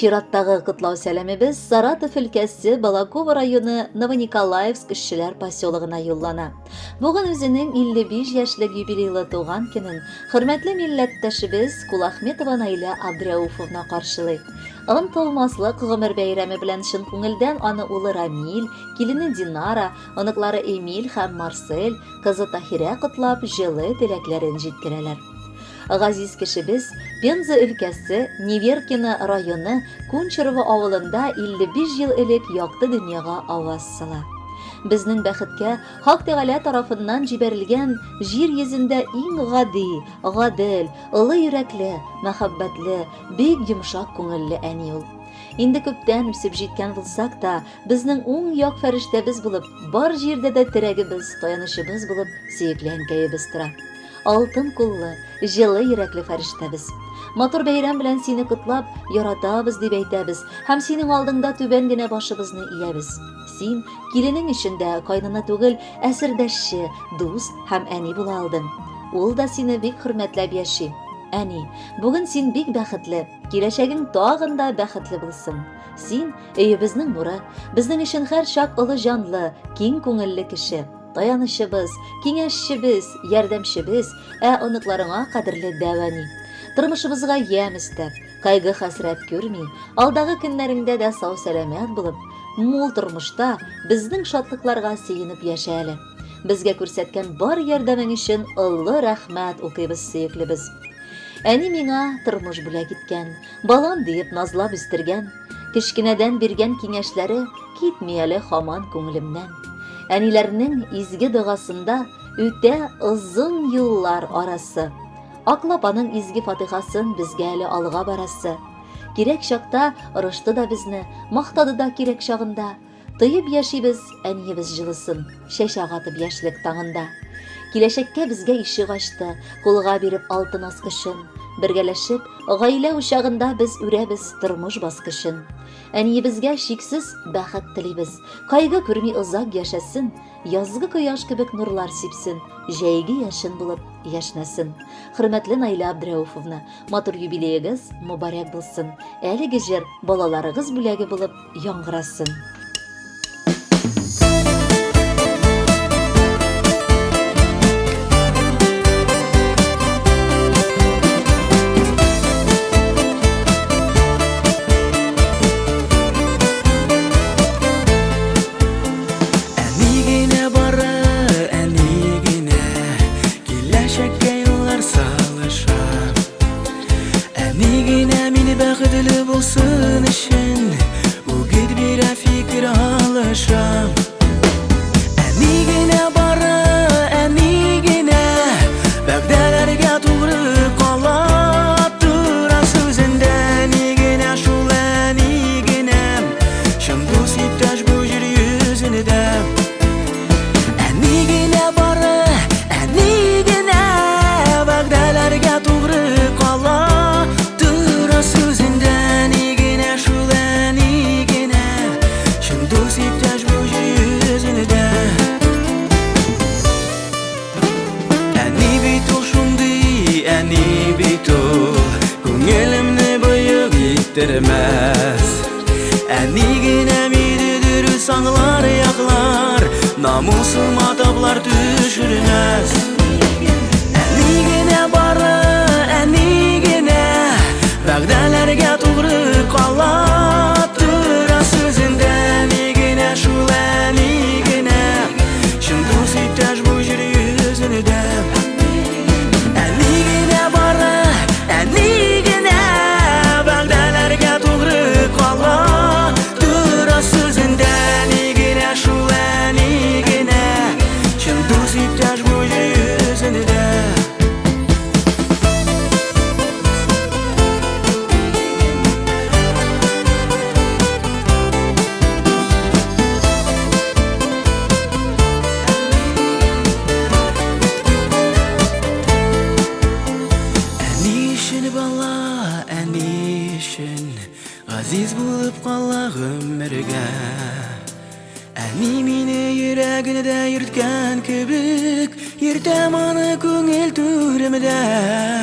Чираттагы котлау сәламебез Саратов өлкәсе Балаково районы Новониколаевск эшчеләр поселогына юллана. Бүген үзенең 55 яшьлек юбилейлы туган көнен хөрмәтле милләттәшебез Кулахметова Наилә Абдрәуфовна каршылый. Онытылмаслык гомер бәйрәме белән чын күңелдән аны улы Рамил, килене Динара, оныклары Эмиль һәм Марсель, кызы Таһирә котлап, җылы теләкләрен җиткерәләр. Газиз кешебез Пенза өлкәсе Неверкино районы Кунчерово авылында 55 ел элек якты дөньяга аваз сала. Безнең бәхеткә Хак Тәгалә тарафыннан җибәрелгән җир йөзендә иң гади, гадел, олы йөрәкле, мәхәббәтле, бик йомшак күңелле әни ул. Инде күптән үсеп җиткән булсак та, безнең уң як фәрештәбез булып, бар җирдә дә терәгебез, таянычыбыз булып сөекле әнкәебез тора. Алтын куллы, җылы йөрәкле фәрештәбез. Матур бәйрәм белән сине котлап, яратабыз дип әйтәбез һәм синең алдыңда түбән генә башыбызны иябез. Син киленең өчен дә кайнана түгел, ә сердәшче, дус һәм әни була алдың. Ул да сине бик хөрмәтләп яши. Әни, бүген син бик бәхетле, киләчәгең тагын да бәхетле булсын. Син, өебезнең нуры, безнең өчен һәрчак олы җанлы, киң күңелле кеше. Таянычыбыз, киңәшчебез, ярдәмчебез, ә оныкларыңа кадерле дәү әни. Тормышыбызга ямь өстәп, кайгы-хәсрәт күрми, алдагы көннәреңдә дә сау-сәламәт булып, мул тормышта безнең шатлыкларга сөенеп яшә әле. Безгә күрсәткән бар ярдәмең өчен олы рәхмәт укыйбыз, сөеклебез. Әни миңа тормыш бүләк иткән, балам диеп назлап үстергән, кечкенәдән биргән киңәшләре китми әле һаман күңелемнән. Әниләрнең изге догасында үтә озын юллар арасы. Аклап аның изге фатихасын безгә әле алга барасы. Кирәк чакта орышты да безне, мактады да кирәк чагында. Тоеп яшибез әниебез җылысын, Чәчәк атып яшьлек таңында. Киләчәккә безгә ишек ачты, Кулга биреп алтын аскычын. Бергәләшеп, гаилә учагында Без үрәбез тормыш баскычын. Әниебезгә чиксез бәхет телибез, Кайгы күрми озак яшәсен, Язгы кояш кебек нурлар сипсен, Җәйге яшен булып яшьнәсен. Хөрмәтле Наилә Абдрәүфовна, матур юбилеегыз мөбарәк булсын! Әлеге җыр балаларыгыз бүләге булып яңгырасын. Әни генә мине бәхетле булсын өчен Үгет бирә, фикер алыша. Әни генә бары, әни генә Вәгъдәләргә тугры кала. Тора сүзендә әни генә, шул әни генә Чын дус иптәш бу җир йөзендә. Әни генә бары, әни генә Вәгъдәләргә тугры кала. Тора сүзендә әни генә, шул әни генә Чын дус иптәш бу җир йөзендә. Әни бит ул шундый, әни бит ул Күңелемне боек иттермәс. Әни генә мине дөрес аңлар, яклар, Намусыма таплар төшермәс. Әни генә бары, әни генә Вәгъдәләргә тугры кала. Тора сүзендә әни генә, шул әни генә Чын дус иптәш бу җир йөзендә. Әни генә бары, әни генә Вәгъдәләргә тугры кала. Тора сүзендә әни генә, шул әни генә Чын дус иптәш бу җир йөзендә. Әни өчен бала, әни өчен Газиз булып кала гомергә. Әни мине йөрәгендә йөрткән кебек, Йөртәм аны күңел түремдә.